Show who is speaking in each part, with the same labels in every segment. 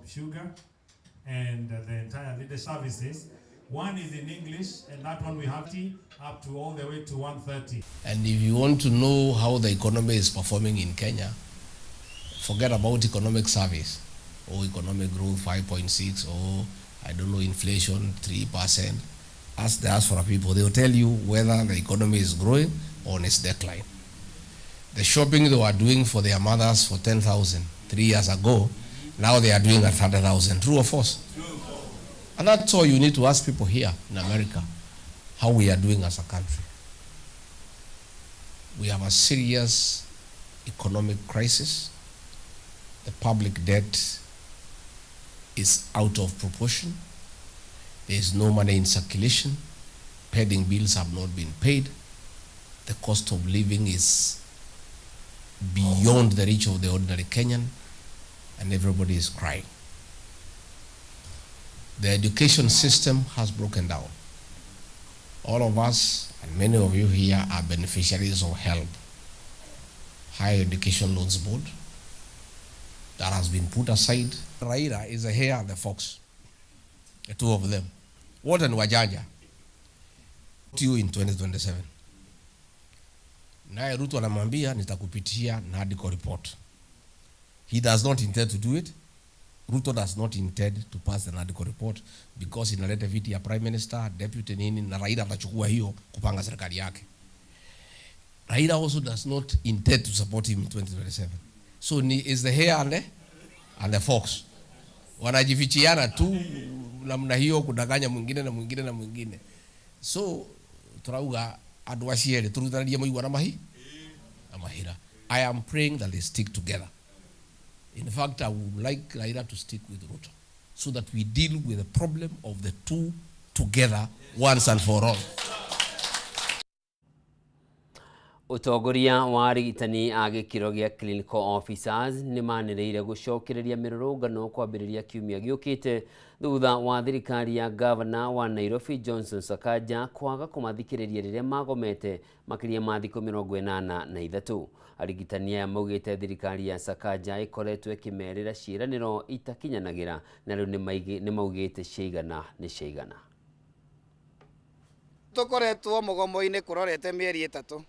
Speaker 1: Sugar and the entire leader services. One is in English, and that one we have tea up to all the way to 1:30.
Speaker 2: And if you want to know how the economy is performing in Kenya, forget about economic service or economic growth 5.6 or I don't know, inflation 3%. Ask the diaspora people, they will tell you whether the economy is growing or on its decline. The shopping they were doing for their mothers for 10,000 3 years ago, now they are doing at 30,000. True or false? And that's all you need to ask people here in America, how we are doing as a country. We have a serious economic crisis. The public debt is out of proportion. There is no money in circulation. Pending bills have not been paid. The cost of living is beyond the reach of the ordinary Kenyan, and everybody is crying. The education system has broken down. All of us, and many of you here, are beneficiaries of HELB, Higher Education Loans Board, that has been put aside. Raila is the hare and the fox, the two of them. Wote ni wajanja. You in 2027. Naye Ruto anamwambia, "Nitakupitia NADCO report." He does not intend to do it. Ruto does not intend to pass the NADCO report because inaleta viti ya prime minister, deputy, nini, na Raila atachukua hiyo kupanga serikali yake. Raila also does not intend to support him in 2027. So ni is the hare and the fox. Wanajifichiana tu namna hiyo kudanganya mwingine na mwingine na mwingine. So turauga andu acio eri turutanarie muigua na mahi na mahira. I am praying that they stick together. In fact, I would like Raila to stick with Ruto so that we deal with the problem of the two together once and for all.
Speaker 3: Ũtongoria wa arigitani a gĩkĩro gĩa clinical officers nĩ manĩrĩire gũcokereria mĩrũrũngano kwambĩrĩria kiumia gĩũkĩte thutha wa thirikari ya gavana wa Nairobi Johnson Sakaja kwaga kũmathikĩrĩria rĩrĩa magomete makĩria ma thikũ 83. Arigitani aya maugĩte thirikari ya Sakaja ĩkoretwo ĩkĩmerĩra ciĩranĩro itakinyanagĩra na rĩu nĩ maugĩte ciaigana nĩ ciaigana.
Speaker 4: Tũkoretwo mũgomo-inĩ kũrorete mĩeri 3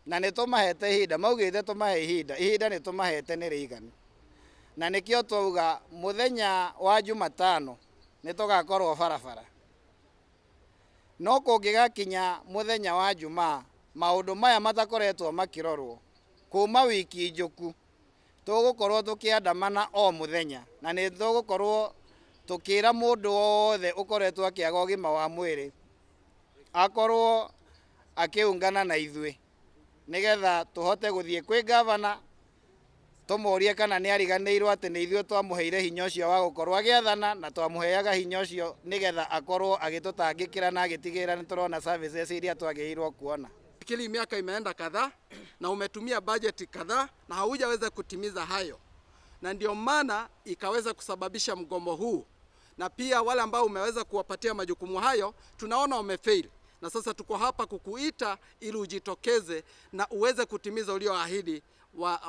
Speaker 4: na nĩ tũmahete ihinda, maugĩte tũmahe ihinda, ihinda nĩ tũmahete nĩ rĩiganu, na nĩkĩo twauga mũthenya wa Jumatano nĩ tũgakorwo barabara, no kũngĩgakinya mũthenya wa Jumaa maũndũ maya matakoretwo makĩrorwo kuma wiki njũku, tũgũkorwo tũkĩandamana o mũthenya na nĩ tũgũkorwo tũkĩra mũndũ wothe ũkoretwo akĩaga ũgima wa mwĩrĩ akorwo akĩungana na ithuĩ nĩgetha tũhote gũthiĩ kwĩ gavana tũmũrie kana nĩ ariganĩirwo atĩ nĩ ithuĩ twamũheire hinya ũcio wa gũkorwo agĩathana na twamũheaga hinya ũcio nĩgetha akorwo agĩtũtangĩkĩra na agĩtigĩrĩra nĩ tũrona services iria twagĩrĩirwo kuona.
Speaker 5: Fikiri miaka imeenda kadhaa na umetumia bajeti kadhaa na haujaweza kutimiza hayo, na ndio maana ikaweza kusababisha mgomo huu, na pia wale ambao umeweza kuwapatia majukumu hayo tunaona wamefail, na sasa tuko hapa kukuita ili ujitokeze na uweze kutimiza ulioahidi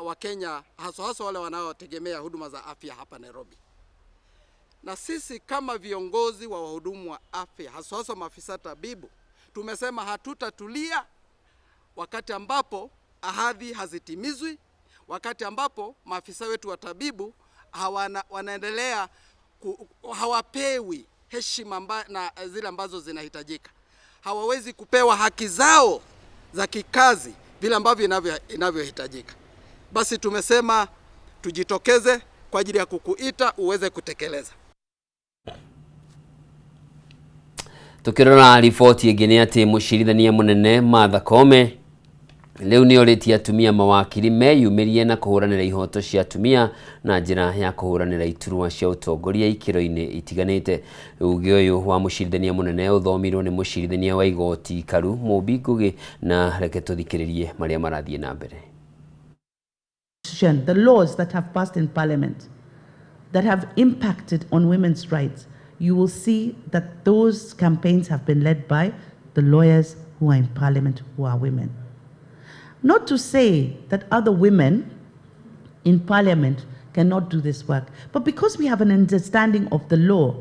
Speaker 5: wa Kenya, haswa haswa wale wanaotegemea huduma za afya hapa Nairobi. Na sisi kama viongozi wa wahudumu wa afya, haswa haswa maafisa tabibu, tumesema hatutatulia wakati ambapo ahadi hazitimizwi, wakati ambapo maafisa wetu wa tabibu hawana, wanaendelea ku, hawapewi heshima na zile ambazo zinahitajika, hawawezi kupewa haki zao za kikazi vile ambavyo inavyohitajika. Basi tumesema tujitokeze kwa ajili ya kukuita uweze kutekeleza.
Speaker 3: Tukirora riboti ĩngĩ nĩ atĩ mũcirithania mũnene Martha Koome rĩu nĩ orĩtie atumia mawakiri meyumĩrie na kũhũranĩra ihoto cia atumia na njĩra ya kũhũranĩra iturwa cia ũtongoria ikĩro-inĩ itiganĩte. Uge ũyũ wa mũcirithania mũnene ũthomirwo nĩ mũcirithania wa igoti Karu Mũmbi Ngũgĩ, na reke tũthikĩrĩrie marĩa marathiĩ na mbere.
Speaker 6: The laws that have passed in parliament that have impacted on women's rights, you will see that those campaigns have been led by the lawyers who are in parliament who are women. Not to say that other women in parliament cannot do this work. But because we have an understanding of the law,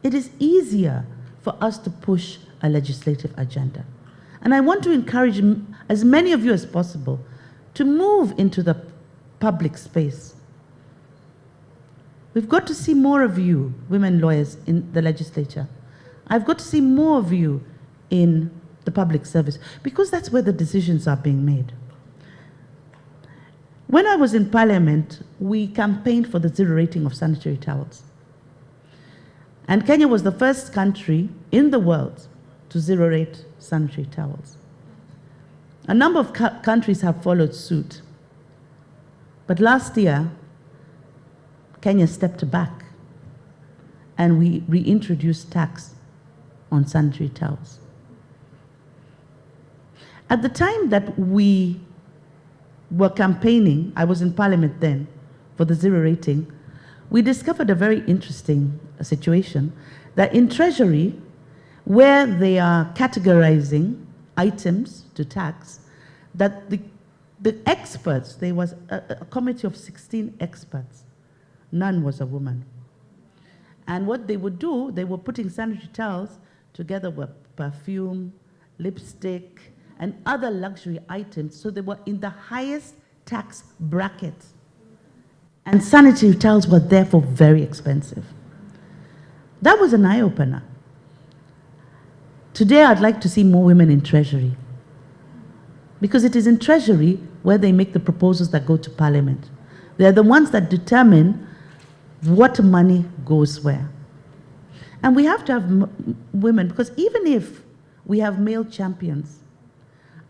Speaker 6: it is easier for us to push a legislative agenda. And I want to encourage as many of you as possible to move into the public space. We've got to see more of you, women lawyers, in the legislature. I've got to see more of you in the public service, because that's where the decisions are being made. When I was in Parliament, we campaigned for the zero rating of sanitary towels. And Kenya was the first country in the world to zero rate sanitary towels. A number of countries have followed suit. But last year, Kenya stepped back and we reintroduced tax on sanitary towels. At the time that we were campaigning, I was in Parliament then for the zero rating, we discovered a very interesting situation that in Treasury, where they are categorizing items to tax, that the experts, there was a committee of 16 experts, none was a woman. And what they would do, they were putting sanitary towels together with perfume, lipstick, and other luxury items, so they were in the highest tax bracket. And sanitary towels were therefore very expensive. That was an eye-opener. Today, I'd like to see more women in Treasury, because it is in Treasury where they make the proposals that go to Parliament. They're the ones that determine what money goes where. And we have to have women, because even if we have male champions,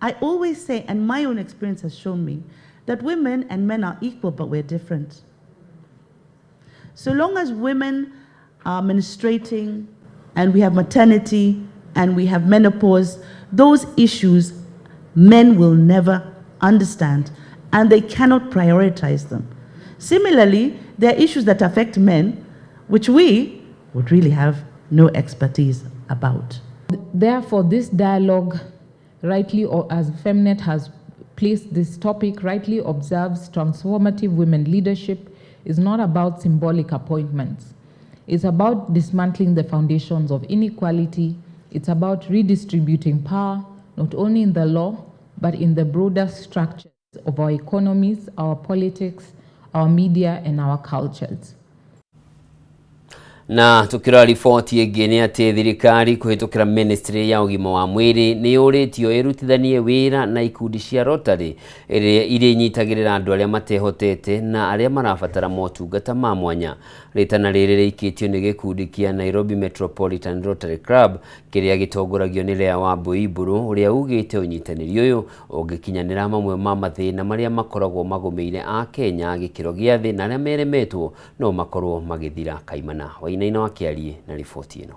Speaker 6: I always say, and my own experience has shown me, that women and men are equal, but we're different. So long as women are menstruating, and we have maternity, and we have menopause, those issues men will never understand, and they cannot prioritize them. Similarly, there are issues that affect men, which we would really have no expertise about.
Speaker 7: Therefore, this dialogue, rightly, or as FEMNET has placed this topic, rightly observes transformative women leadership is not about symbolic appointments. It's about dismantling the foundations of inequality. It's about redistributing power, not only in the law, but in the broader structures of our economies, our politics, our media, and our cultures.
Speaker 3: Na tukirora riboti ĩngĩ nĩ atĩ thirikari kũhĩtũkĩra ministry ya ũgima wa mwĩrĩ nĩ yũrĩtio ĩrutithanie wĩra na ikundi cia Rotary iria inyitagĩrĩra andũ arĩa matehotete na arĩa marabatara motungata ma mwanya. Rĩtana rĩrĩ rĩikĩtio nĩ gĩkundi kĩa Nairobi Metropolitan Rotary Club kĩrĩa gĩtongoragio nĩ Lea Wambui Mbũrũ ũrĩa ugĩte ũnyitanĩri ũyũ ũngĩkinyanĩra mamwe ma mathĩna marĩa makoragwo magũmĩire a Kenya gĩkĩro gĩa thĩ na arĩa meremetwo no makorwo magĩthira kaimana. Wainaina wa Kĩarie na riboti ĩno.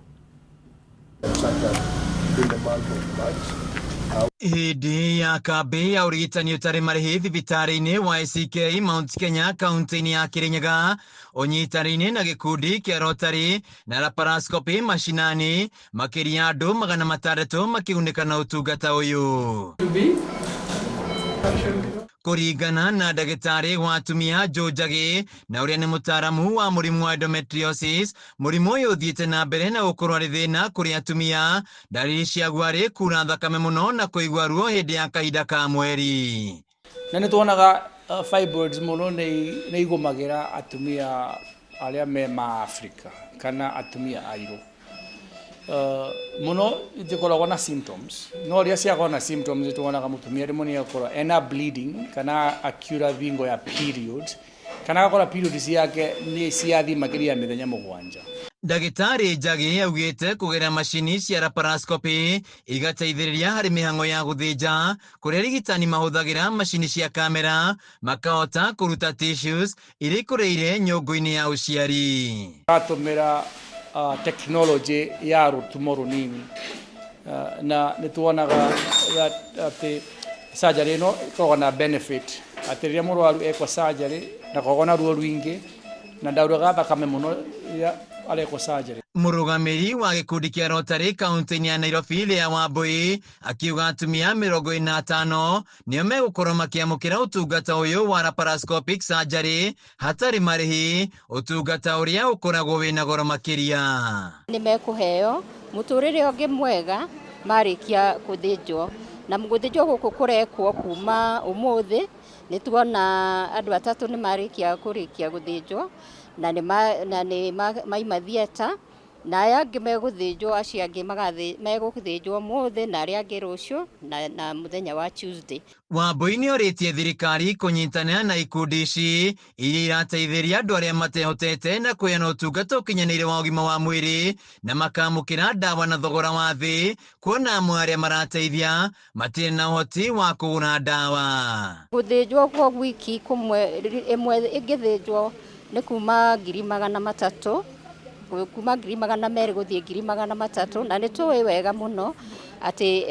Speaker 8: Hĩndĩ ya kambĩ ya ũrigitani ũtarĩ marĩhi thibitarĩ-inĩ wa ACK Mount Kenya kaunti-inĩ ya Kirinyaga ũnyitanĩire na gĩkundi kĩa Rotary na laparoscopy mashinani makĩria andũ 600 makĩgunĩka na ũtungata ũyũ. Kũringana na ndagĩtarĩ wa atumia Joe Njagi na ũrĩa nĩ mũtaaramu wa mũrimũ wa endometriosis, mũrimũ ũyũ ũthiĩte na mbere na gũkorwo arĩ thĩna kũrĩ atumia. Ndariri ciaguo arĩ kura thakame mũno na kũigua ruo hĩndĩ ya kahinda ka mweri.
Speaker 9: Na nĩ tuonaga fibroids mũno nĩ igũmagĩra atumia arĩa me ma Africa kana atumia airũ. Muno itikoragwo na symptoms no ria ciakorwo na symptoms tuonaga mutumia rimwe ni akorwo ena bleeding kana akiura thingo ya period kana agakora period ciake ni ciathi makiria ya mithenya 7.
Speaker 8: Ndagĩtarĩ Njagi augĩte kũgerera macini cia laparoscopy igateithĩrĩria harĩ mĩhang'o ya gũthĩnja kũrĩa arigitani mahũthagĩra macini cia kamera makahota kũruta tissues iria ikũrĩire nyũngũ-inĩ ya ũciari.
Speaker 9: Atũmĩra technology ya rutumo runini na nituonaga ati surgery ino ikoragwo na benefit ati riria murwaru ekwa surgery na koragwo na ruo rwingi na ndauraga thakame muno riria arekwo surgery.
Speaker 8: Mũrũgamĩrĩri wa gĩkundi kĩa Rotary kaunti-inĩ ya Nairobi Lea Wambui akiuga atumia 45 nĩo megũkorwo makĩamũkĩra ũtungata ũyũ wa laparoscopic surgery hatarĩ marĩhi, ũtungata ũrĩa ũkoragwo wĩna goro makĩria.
Speaker 10: Nĩ mekũheo mũtũrĩre ũngĩ mwega marĩkia gũthĩnjwo, na gũthĩnjwo gũkũ kũrekwo kuma ũmũthĩ. Nĩ tuona andũ atatũ nĩ marĩkia kũrĩkia gũthĩnjwo na nĩ maima theatre, na aya angĩ megũthĩnjwo, acio angĩ megũthĩnjwo ũmũthĩ na arĩa angĩ rũciũ na mũthenya wa Tuesday.
Speaker 8: Wambui nĩ orĩtie thirikari kũnyitanĩra na ikundi ici iria irateithĩrĩria andũ arĩa matehotete na kũheana ũtungata ũkinyanĩire wa ũgima wa mwĩrĩ na makamũkĩra ndawa na thogora wa thĩ, kuona amwe arĩa marateithia matirĩ na ũhoti wa kũgũra ndawa.
Speaker 10: Gũthĩnjwo kwa wiki kũmwe ĩmwe ĩngĩthĩnjwo nĩ kuma 300,000, kuma 200,000 gũthiĩ 300,000, na nĩ tũĩ wega mũno atĩ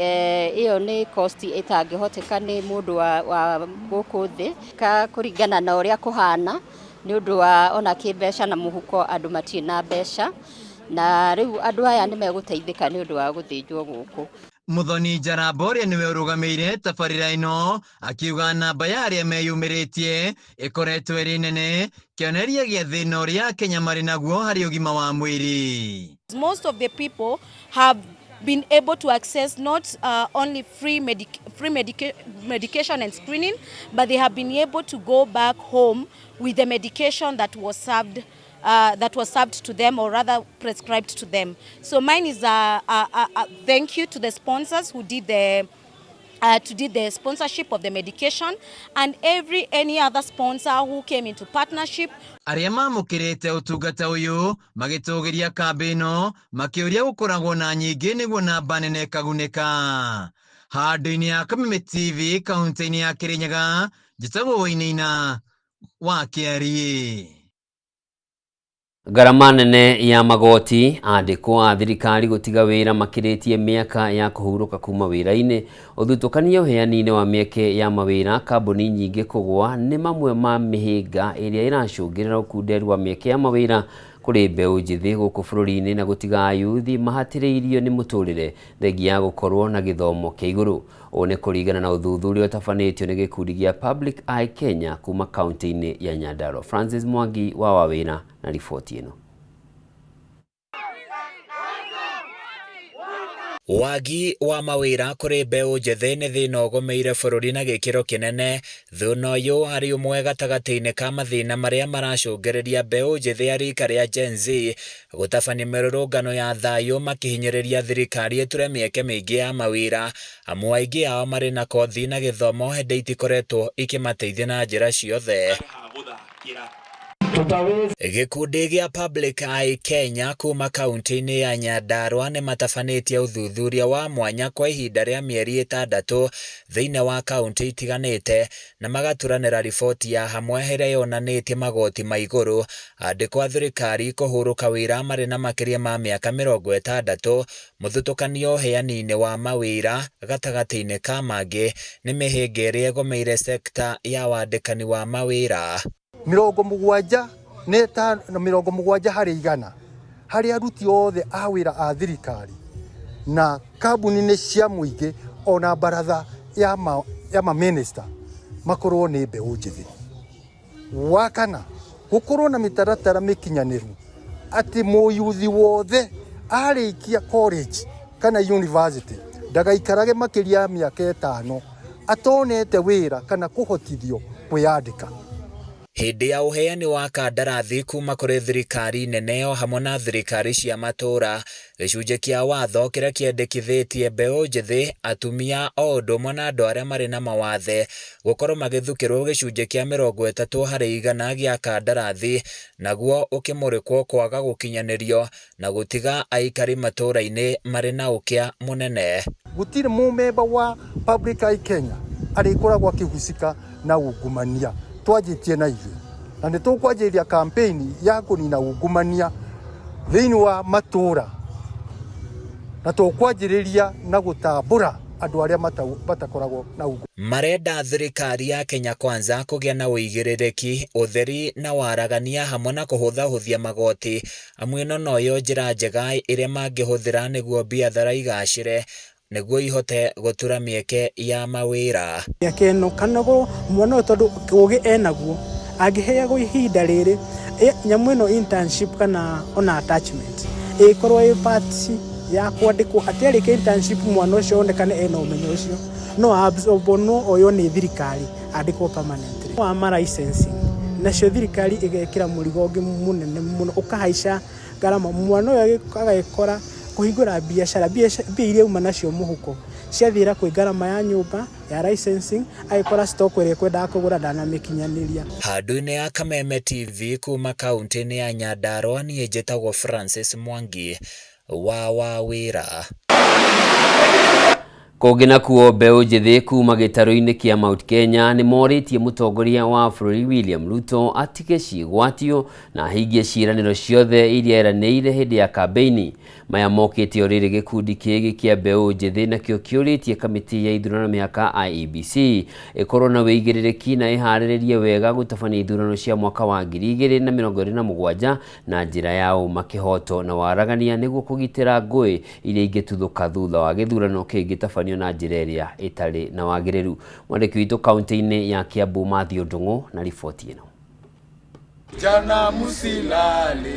Speaker 10: ĩyo nĩ cost ĩtangĩhoteka nĩ mũndũ wa gũkũ thĩ kũringana na ũrĩa kũhana, nĩ ũndũ wa ona kĩmbeca na mũhuko andũ matirĩ na mbeca, na rĩu andũ aya nĩ megũteithĩka nĩ ũndũ wa gũthĩnjwo gũkũ.
Speaker 8: Muthoni Njaramba ũrĩa nĩwe ũrũgamĩire tabarĩra ĩno akiuga namba ya arĩa meyumĩrĩtie ĩkoretwo ĩrĩ nene, kĩonereria gĩa thĩna ũrĩa Kenya marĩ naguo harĩ ũgima wa mwĩrĩ.
Speaker 11: Most of the people have been able to access not only free medication and screening, but they have been able to go back home with the medication that was served to them, or rather prescribed to them. So mine is a thank you to the sponsors who did the sponsorship of the medication, and any other sponsor who came into partnership.
Speaker 8: Arĩa mamũkĩrĩte ũtungata ũyũ magĩtũgĩria kambĩ ĩno makĩũria gũkoragwo na nyingĩ nĩguo namba nene ĩkagunĩka. Handũ-inĩ ya Kameme TV kaunti-inĩ ya Kirinyaga, njĩtagwo Wainaina wa Kĩariĩ.
Speaker 3: Ngarama nene ya magoti, andĩkwo a thirikari gũtiga wĩra makĩrĩtie mĩaka ya kũhurũka kuma wĩra-inĩ, ũthutũkania ũheani-inĩ wa mĩeke ya mawĩra, kambuni nyingĩ kũgũa nĩ mamwe ma mĩhĩnga ĩrĩa ĩracũngĩrĩra ũkunderu wa mĩeke ya mawĩra kũrĩ mbeũ njĩthĩ gũkũ bũrũri-inĩ na gũtiga ayuthi mahatĩrĩirio nĩ mũtũrĩre thengia ya gũkorwo na gĩthomo kĩa igũrũ. Ũũ nĩ kũringana na ũthuthuria ũtabanĩtio nĩ gĩkundi gĩa Public Eye Kenya kuma kaunti-inĩ ya Nyandarua. Francis Mwangi wa Wawĩra na riboti ĩno.
Speaker 12: Wagi wa mawĩra kũrĩ mbeũ njĩthĩ nĩ thĩna ũgũmĩire bũrũri na gĩkĩro kĩnene. Thĩna ũyũ harĩ ũmwe gatagatĩ-inĩ ka mathĩna marĩa maracũngĩrĩria mbeũ njĩthĩ a rika rĩa Gen Z gũtabania mĩrũrũngano ya thayũ makĩhinyĩrĩria thirikari ĩture mĩeke mĩingĩ ya mawĩra, amu aingĩ ao marĩ na kothi na gĩthomo hĩndĩ itikoretwo ikĩmateithia na njĩra ciothe. Gĩkundi gĩa Public Eye Kenya kuma kaunti-inĩ ya Nyandarua nĩ matabanĩtie ũthuthuria wa mwanya kwa ihinda rĩa mĩeri 6 thĩinĩ wa kaunti itiganĩte na magaturanĩra riboti ya hamwe ĩrĩa yonanĩtie magoti ma igũrũ, andĩkwo a thirikari kũhurũka wĩra marĩ na makĩria ma mĩaka 60, mũthutũkanio ũheani-inĩ wa mawĩra gatagatĩ-inĩ ka mangĩ nĩ mĩhĩnga ĩrĩa ĩgũmĩire sekta ya wandĩkani wa mawĩra.
Speaker 13: 75 harĩ igana harĩ aruti othe a wĩra a thirikari na kambuni-inĩ cia mũingĩ ona baratha ya maminista makorwo nĩ mbeũ njĩthĩ. Wa kana, gũkorwo na mĩtaratara mĩkinyanĩru atĩ mũyuthi wothe arĩkia college kana university ndagaikarage makĩria ya mĩaka 5 atonete wĩra kana kũhotithio kwĩyandĩka.
Speaker 12: Hĩndĩ ya ũheani wa kandarathi kuma kũrĩ thirikari nene o hamwe na thirikari cia matũũra, gĩcunjĩ kĩa watho kĩrĩa kĩendekithĩtie mbeũ njĩthĩ, atumia o ũndũ ũmwe na andũ arĩa marĩ na mawathe gũkorwo magĩthukĩrwo gĩcunjĩ kĩa 30 harĩ igana gĩa kandarathi, naguo ũkĩmũrĩkwo kwaga gũkinyanĩrio na gũtiga aikari matũũra-inĩ marĩ na ũkĩa mũnene.
Speaker 13: Gũtirĩ mũmemba wa Public Eye Kenya arĩkoragwo akĩhusika na ungumania. Twanjĩtie na ithuĩ na nĩ tũkwanjĩrĩria campaign ya kũnina ungumania thĩinĩ wa matũũra, na tũkwanjĩrĩria na gũtambũra Andũ arĩa matakoragwo na ungu.
Speaker 12: Marenda thirikari ya Kenya Kwanza kũgĩa na ũigĩrĩrĩki, ũtheri na waragania hamwe na kũhũthahũthia magoti, amu ĩno noyo njĩra njega ĩrĩa mangĩhũthĩra nĩguo biathara igacĩre nĩguo ihote gũtura mĩeke ya mawĩra.
Speaker 14: Mĩaka ĩno kana mwana ũyũ tondũ ũgĩ enaguo angĩheagwo ihinda rĩrĩ nyamũ ĩno internship kana ona attachment ĩkorwo ĩ part ya kwandĩkwo atĩ arĩkia internship mwana ũcio onekane ena ũmenyo ũcio no absorb no oywo nĩ thirikari andĩkwo permanently wa ma licensing nacio thirikari ĩgekĩra mũrigo ũngĩ mũnene mũno ũkahaica ngarama mwana ũyũ agagĩkora kũhingũra biacara mbia iria auma nacio mũhuko ciathira kwĩ ngarama ya nyũmba ya licensing agĩkora stock ĩrĩa ekwendaga kũgũra ndanamĩkinyanĩria.
Speaker 12: Handũ-inĩ ya Kameme TV kuma kaunti-inĩ ya Nyandarua niĩ njĩtagwo Francis Mwangi wa Wawĩra.
Speaker 3: Kũngĩ nakuo mbeũ njĩthĩ kuma gĩtarũ-inĩ kĩa Mount Kenya nĩ morĩtie mũtongoria wa bũrũri William Ruto atige ciĩgwatio na ahingie ciĩranĩro ciothe iria eranĩire hĩndĩ ya kambĩini. Maya mokĩte o rĩrĩ gĩkundi kĩngĩ kĩa mbeũ njĩthĩ nakĩo kĩũrĩtie kamĩtĩ ya ithurano mĩhaka IEBC ĩkorwo na wĩigĩrĩrĩki na ĩharĩrĩrie wega gũtabania ithurano cia mwaka wa 2027 na njĩra ya ũma, kĩhoto na waragania nĩguo kũgitĩra ngũĩ iria ingĩtuthũka thutha wa gĩthurano kĩngĩtabanio na njĩra ĩrĩa ĩtarĩ na wagĩrĩru. Mwandĩki witũ kaunti-inĩ ya Kiambu Mathew Ndung'u na riboti ĩno.
Speaker 15: Jana musilale.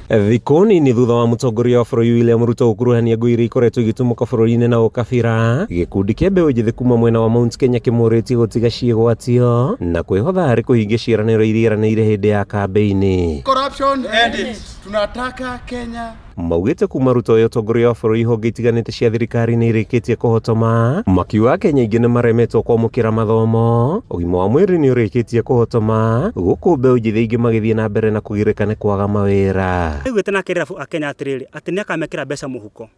Speaker 16: Thikũ nini thutha wa mũtongoria wa bũrũri William Ruto gũkuruhania ngũĩ iria ikoretwo igĩtumũka bũrũri-inĩ na ũkabira, gĩkundi kĩa mbeũ njĩthĩ kuma mwena wa Mount Kenya kĩmũrĩtie gũtiga ciĩgwatio na kwĩhotha harĩ kũhingia ciĩranĩro iria eranĩire hĩndĩ ya kambĩini.
Speaker 15: Corruption end it. Tunataka Kenya.
Speaker 16: Maugĩte kuma Ruto oe ũtongoria wa bũrũri honge itiganĩte cia thirikari nĩ irĩkĩtie kũhotoma, makiuga Akenya aingĩ nĩ maremetwo kwamũkĩra mathomo, ũgima wa mwĩrĩ nĩ ũrĩkĩtie kũhotoma, gũkũ mbeũ njĩthĩ aingĩ magĩthiĩ na mbere na kũgirĩka nĩ kwaga mawĩra.
Speaker 17: Aiguĩte na akerĩra Akenya atĩrĩrĩ atĩ nĩ akamekĩra mbeca mũhuko.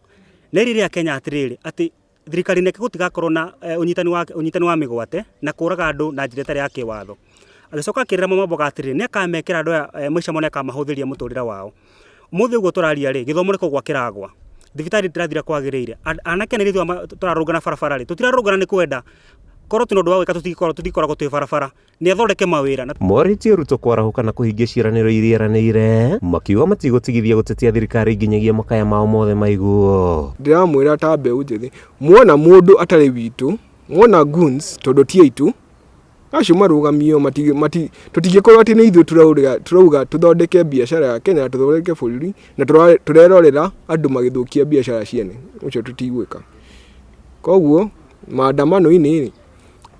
Speaker 17: Na erire Akenya atĩrĩrĩ atĩ thirikari-inĩ yake gũtigakorwo na ũnyitani wa mĩgwate na kũraga andũ na njĩra ĩtarĩ ya kĩwatho. Agĩcoka akĩrĩra Mamboga atĩrĩrĩ nĩ akamekĩra andũ aya maica mao nĩ akamahũthĩria mũtũrĩre wao. Ũmũthĩ ũguo tũraria rĩ, gĩthomo nĩ kũgwa kĩragwa. Thibitarĩ ndĩrathira kwagĩrĩire. Anake na airĩtu tũrarũngana barabara rĩ, tũtirarũngana nĩ kwenda. Korwo twĩna ũndũ wa gwĩka tũtikoragwo twĩ barabara. Nĩ athondeke mawĩra.
Speaker 16: Morĩtie Ruto kwarahũka na kũhingia ciĩranĩro iria eranĩire, makiuga matigũtigithia gũtetia thirikari nginyagia makaya mao mothe maiguo.
Speaker 18: Ndĩramwĩra ta mbeũ njĩthĩ, muona mũndũ atarĩ witũ, muona goons tondũ ti aitũ, acio marũgamio, tũtingĩkorwo atĩ nĩ ithuĩ tũrauga tũthondeke biacara ya Kenya na tũthondeke bũrũri na tũrerorera andũ magĩthũkia biacara ciene, ũcio tũtigwĩka. Koguo maandamano-inĩ rĩ,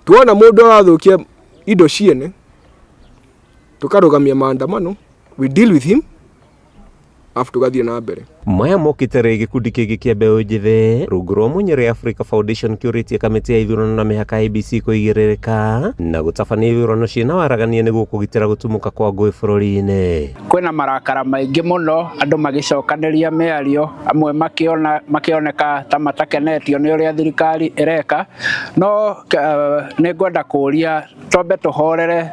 Speaker 18: tuona mũndũ arathũkia indo ciene, tũkarũgamia maandamano, we deal with him, arabu tũgathiĩ na mbere.
Speaker 16: Maya mokĩte rĩ gĩkundi kĩngĩ kĩa mbeũ njĩthĩ rungu rwa Munyere Africa Foundation kĩũrĩtie kamĩtĩ ya ithurano na mĩhaka IEBC kũigĩrĩrĩka na gũtabania ithurano ciĩna waragania nĩguo kũgitĩra gũtumũka kwa ngũĩ bũrũri-inĩ.
Speaker 19: Kwĩna marakara maingĩ mũno, andũ magĩcokanĩria mĩario, amwe makĩoneka ta matakenetio nĩ ũrĩa thirikari ĩreka, no nĩ ngwenda kũũria twambe tũhorere,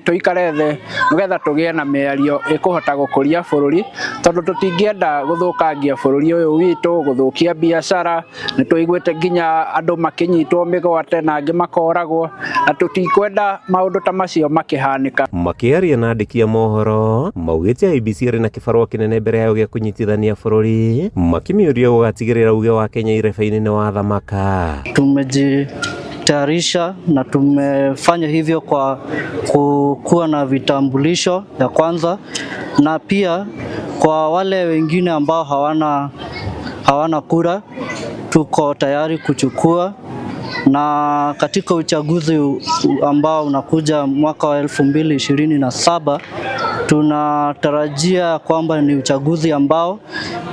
Speaker 19: tũikare thĩ nĩgetha tũgĩe na mĩario ĩkũhota gũkũria bũrũri, tondũ tũtingĩenda gũthũkangia bũrũri ũyũ witũ, gũthũkia biacara. Nĩ tũiguĩte nginya andũ makĩnyitwo mĩgwate na angĩ makoragwo, na tũtikwenda maũndũ ta macio makĩhanĩka.
Speaker 16: Makĩaria na andĩki a mohoro, maugĩte IEBC ĩrĩ na kĩbarũa kĩnene mbere yayo gĩa kũnyitithania bũrũri, makĩmĩũria gũgatigĩrĩra uge wa Kenya irebe-inĩ nĩ wathamaka.
Speaker 20: Tumejitayarisha na tumefanya hivyo kwa kuwa na vitambulisho ya kwanza, na pia kwa wale wengine ambao hawana kura tuko tayari kuchukua, na katika uchaguzi ambao unakuja mwaka wa 2027 tunatarajia kwamba ni uchaguzi ambao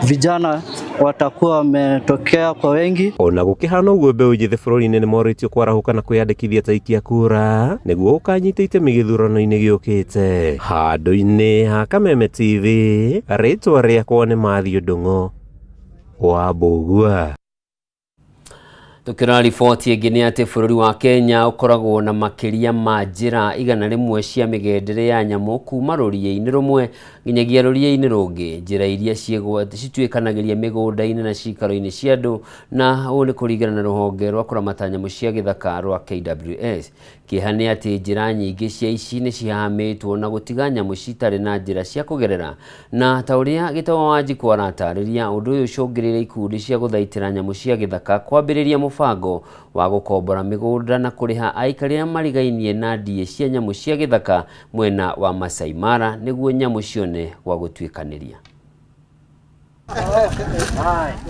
Speaker 20: vijana watakuwa wametokea kwa wengi.
Speaker 16: Ona gũkĩhana ũguo, mbeũ njĩthĩ bũrũri-inĩ nĩ morĩtio kwarahũka na kwĩyandĩkithia ta aikia kura nĩguo gũkanyita itemi gĩthurano-inĩ gĩũkĩte. Handũ-inĩ ha Kameme TV, rĩtwa rĩakwa nĩ Mathew Ndung'u wa Mbũgua.
Speaker 3: Tukirora riboti ĩngĩ nĩ atĩ bũrũri wa Kenya ũkoragwo na makĩria ma njĩra 100 cia mĩgendere ya nyamũ kuma rũriĩ-inĩ rũmwe nginyagia rũriĩ-inĩ rũngĩ. Njĩra iria cituĩkanagĩria mĩgũnda-inĩ na ciikaro-inĩ cia andũ, na ũũ nĩ kũringana na rũhonge rwa kũramata nyamũ cia gĩthaka rwa KWS. Kĩeha nĩ atĩ njĩra nyingĩ cia ici nĩ cihahamĩtwo na gũtiga nyamũ citarĩ na njĩra cia kũgerera, na ta ũrĩa Gĩtawa Wanjikũ aratarĩria, ũndũ ũyũ ũcũngĩrĩire ikundi cia gũthaitĩra nyamũ cia gĩthaka kwambĩrĩria mũbango wa gũkombora mĩgũnda na kũrĩha aikari arĩa marigainie na ndiĩ cia nyamũ cia gĩthaka mwena wa Masai Mara nĩguo nyamũ cione gwa gũtuĩkanĩria.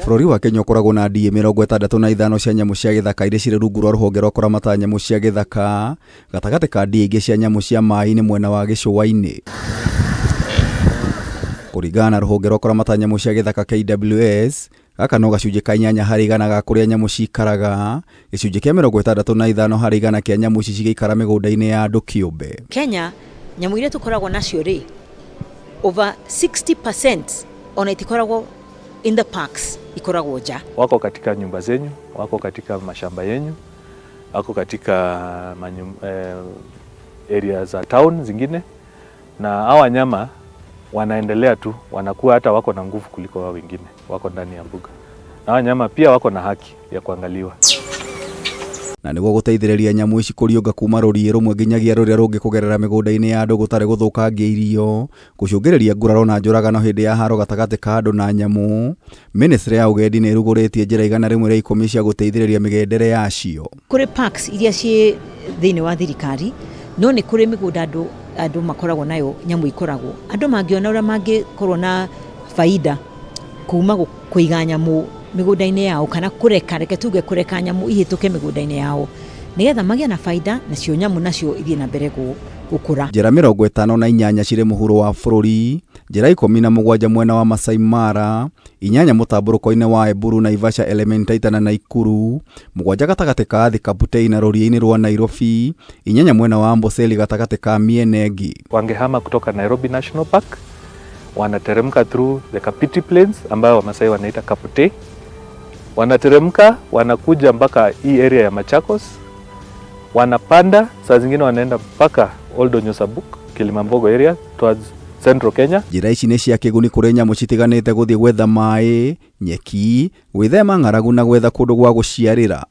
Speaker 21: Bũrũri wa Kenya ũkoragwo na ndiĩ 65 cia nyamũ cia gĩthaka iria cirĩ rungu rwa rũhonge rwa kũramata nyamũ cia gĩthaka, gatagatĩ ka ndiĩ ingĩ cia nyamũ cia maĩ-inĩ mwena wa gĩcũa-inĩ. Kũringana na rũhonge rwa kũramata nyamũ cia gĩthaka KWS, gaka no gacunjĩ ka 8 harĩ igana ga kũrĩa nyamũ cikaraga, gĩcunjĩ kĩa 65 harĩ igana kĩa nyamũ ici cigĩikara mĩgũnda-inĩ ya andũ kĩũmbe.
Speaker 22: Kenya nyamũ iria tũkoragwo nacio rĩ, over 60% ona itikoragwo in the parks, ikoragwo nja.
Speaker 23: Wako katika nyumba zenyu, wako katika mashamba yenyu, wako katika area za town zingine, na hawa wanyama wanaendelea tu, wanakuwa hata wako na nguvu kuliko wao wengine wako ndani ya mbuga. Na wanyama pia wako na haki ya kuangaliwa.
Speaker 21: Na nĩguo gũteithĩrĩria nyamũ ici kũriũnga kuma rũriĩ rũmwe nginyagia rũrĩa rũngĩ kũgerera mĩgũnda-inĩ ya andũ gũtarĩ gũthũkangia irio, gũcũngĩrĩria nguraro na njũragano hĩndĩ ya haro gatagatĩ ka andũ na nyamũ, Ministry ya ũgendi nĩ ĩrugũrĩtie njĩra 110 cia gũteithĩrĩria mĩgendere yacio.
Speaker 22: Kũrĩ parks iria ciĩ thĩinĩ wa thirikari, no nĩ kũrĩ mĩgũnda andũ makoragwo nayo nyamũ ikoragwo. Andũ mangĩona ũrĩa mangĩkorwo na faida kuma kũiga nyamũ mĩgũnda-inĩ yao, kana kũreka, reke tuge kũreka nyamũ ihĩtũke mĩgũnda-inĩ yao, nĩgetha magĩe na faida, nacio nyamũ nacio ithiĩ na mbere gũkũra.
Speaker 21: Njĩra 58 cirĩ mũhuro wa bũrũri, njĩra 17 mwena wa Masai Mara, 8 mũtambũrũko-inĩ wa Eburu, Naivasha, Elementaita na Naikuru, 7 gatagatĩ ka Thika Kaputei na rũriĩ-inĩ rwa Nairobi, 8 mwena wa Amboseli gatagatĩ ka mĩena ĩngĩ.
Speaker 23: Wangehama kutoka Nairobi National Park, wanateremka through the Kapiti Plains ambayo Wamasai wanaita Kaputei, wanateremka wanakuja mpaka hii area ya Machakos, wanapanda saa zingine wanaenda mpaka Old Donyo Sabuk, Kilimambogo area towards Central Kenya.
Speaker 21: Njĩra ici nĩ cia kĩguni kũrĩ nyamũ citiganĩte gũthiĩ gwetha maĩ, nyeki, gwĩthema ng'aragu na gwetha kũndũ gwa gũciarĩra.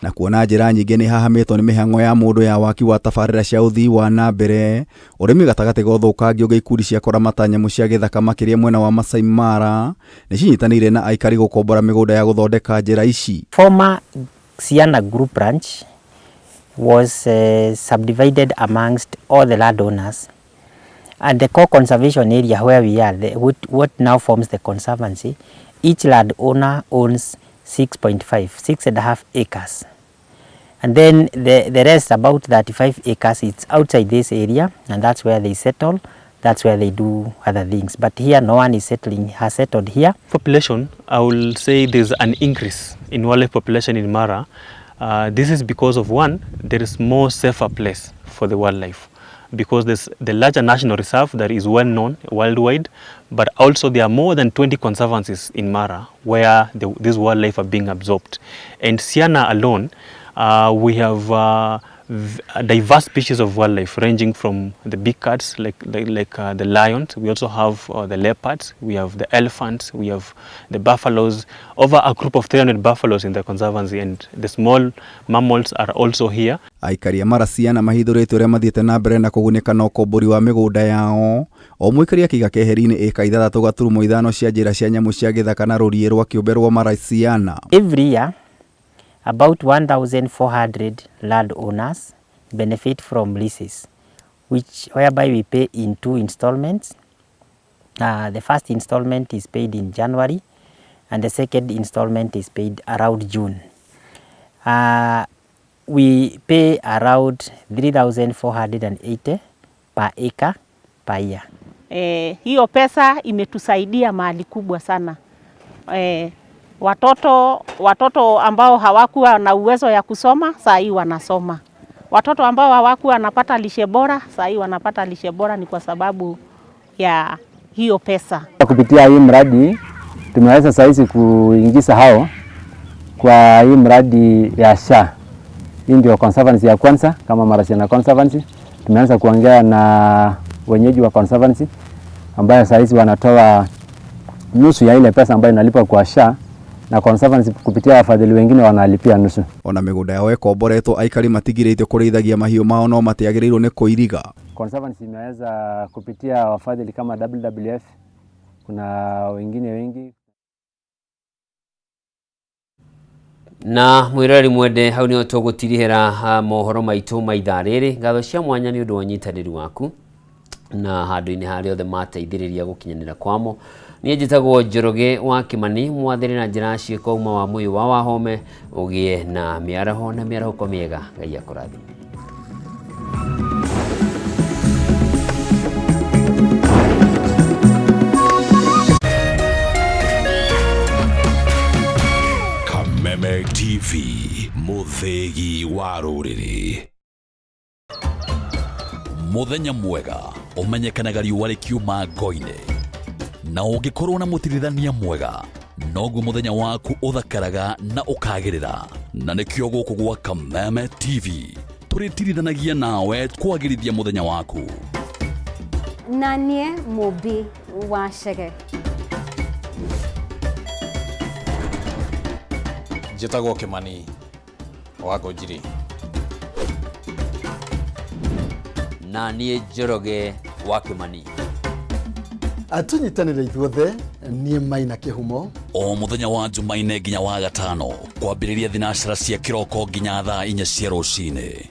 Speaker 21: Na kuona njĩra nyingĩ nĩ hahamĩtwo nĩ mĩhang'o ya mũndũ ya waki wa tabarĩra cia ũthii wa na mbere, ũrĩmi gatagatĩ ga ũthũkangia ũngĩ, ikundi cia kũramata nyamũ cia gĩthaka makĩria mwena wa Masai Mara nĩ cinyitanĩire na aikari gũkombora mĩgũnda ya gũthondeka njĩra ici.
Speaker 24: Former Siana Group Ranch was subdivided amongst all the landowners, and the core conservation area where we are, what now forms the conservancy, each landowner owns 6.5 acres. And then the rest, about 35 acres, it's outside this area, and that's where they settle, that's where they do other things. But here no one is settling, has settled here.
Speaker 25: Population, I will say there's an increase in wildlife population in Mara. This is because of one, there is more safer place for the wildlife, because there's the larger national reserve that is well known worldwide, but also there are more than 20 conservancies in Mara where these wildlife are being absorbed. And Siana alone, we have diverse species of wildlife ranging from the big cats like the lions. We also have the leopards, we have the elephants, we have the buffaloes, over a group of 300 buffaloes in the conservancy, and the small mammals are also here.
Speaker 21: Aikari a Mara Siana mahithũrĩte ũrĩa mathiĩte na mbere na kũgunĩka na ũkombori wa mĩgũnda yao, o mũikari akĩiga keheri-inĩ ĩka 6.5 cia njĩra cia nyamũ cia gĩthaka na rũriĩ rwa kĩũmbe rwa Mara Siana.
Speaker 24: Every year about 1,400 landowners benefit from leases, whereby we pay in 2 installments. The first installment is paid in January, and the second installment is paid around June. We pay around 3,480 per acre per year.
Speaker 26: Hiyo pesa imetusaidia mahali kubwa sana. Watoto ambao hawakuwa na uwezo ya kusoma, saa hii wanasoma. Watoto ambao hawakuwa wanapata lishe bora, saa hii wanapata lishe bora, ni kwa sababu ya hiyo pesa.
Speaker 27: Kupitia hii mradi tumeweza saa hizi kuingiza hao
Speaker 1: Kwa hii mradi ya SHA, hii ndio conservancy ya kwanza kama Maraciana Conservancy. Tumeanza kuongea na wenyeji wa conservancy ambayo saa hizi wanatoa nusu ya ile pesa ambayo inalipwa kwa SHA na conservancy kupitia wafadhili wengine wanalipia nusu.
Speaker 21: Ona mĩgũnda yao ĩkomboretwo aikari matigirĩtio kũrĩithagia mahiũ mao no matiagĩrĩirwo nĩ kũiriga.
Speaker 1: Conservancy imeweza kupitia wafadhili kama WWF, kuna wengine wengi.
Speaker 3: Na mwiroreri mwende hau nĩho tũgũtirihĩra mohoro maitũ ma ithaa rĩrĩ. Ngatho cia mwanya nĩ ũndũ wa ũnyitanĩri waku na handũ-inĩ harĩa othe mateithĩrĩria gũkinyanĩra kwamo. Niĩ njĩtagwo Njoroge wa Kimani, mwathĩrĩ na njĩra ciĩko uma wa mũyũ wa Wahome, ũgĩe na mĩaraho na mĩarahũko mĩega. Ngai akũrathime.
Speaker 2: Kameme TV, mũthĩgi wa rũrĩrĩ. Mũthenya mwega ũmenyekanaga riũa rĩkiuma ngo-inĩ, na ũngĩkorwo na mũtirithania mwega noguo mũthenya waku ũthakaraga na ũkagĩrĩra. Na nĩkĩo gũkũ gwa Kameme TV tũrĩtirithanagia nawe kwagĩrithia mũthenya waku.
Speaker 4: Na niĩ Mũmbi wa Chege.
Speaker 5: Njĩtagwo Kimani wa Ngũnjiri.
Speaker 3: Na niĩ Njoroge wa Kimani.
Speaker 13: Tũnyitanĩre ithuothe, niĩ Maina Kĩhumo.
Speaker 2: O mũthenya wa Jumaine nginya wa gatano kwambĩrĩria thinacara cia kĩroko nginya thaa 4 cia rũcinĩ.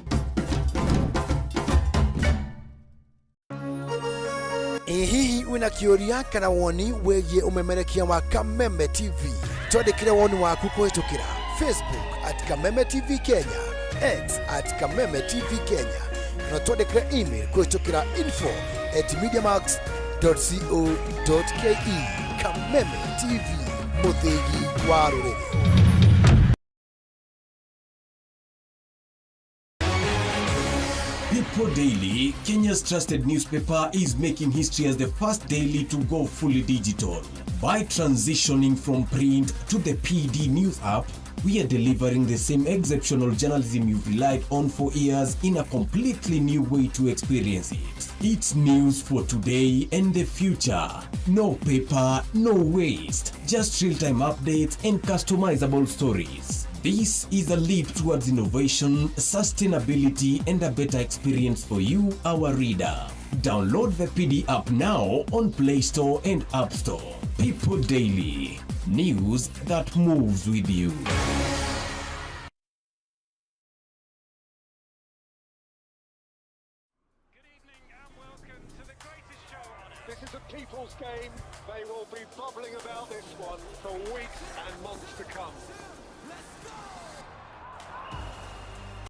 Speaker 6: Ĩ hihi wĩna kĩũria kana woni wĩgiĩ ũmemerekia wa Kameme TV? Twandĩkĩre woni waku kũhĩtũkĩra Facebook at Kameme TV Kenya, X at Kameme TV Kenya, na twandĩkĩre email kũhĩtũkĩra info@mediamax.co.ke. Kameme TV, mũthĩgi wa rũrĩrĩ.
Speaker 7: People Daily, Kenya's trusted newspaper, is making history as the first daily to go fully digital. By transitioning from print to the PD News app, we are delivering the same exceptional journalism you've relied on for years in a completely new way to experience it. It's news for today and the future. No paper, no waste. Just real-time updates and customizable stories. This is a leap towards innovation, sustainability, and a better experience for you, our reader. Download the PD app now on Play Store and App Store. People Daily, news that moves with you.
Speaker 27: This is a people's game. They will be bubbling about this one for weeks and months to come.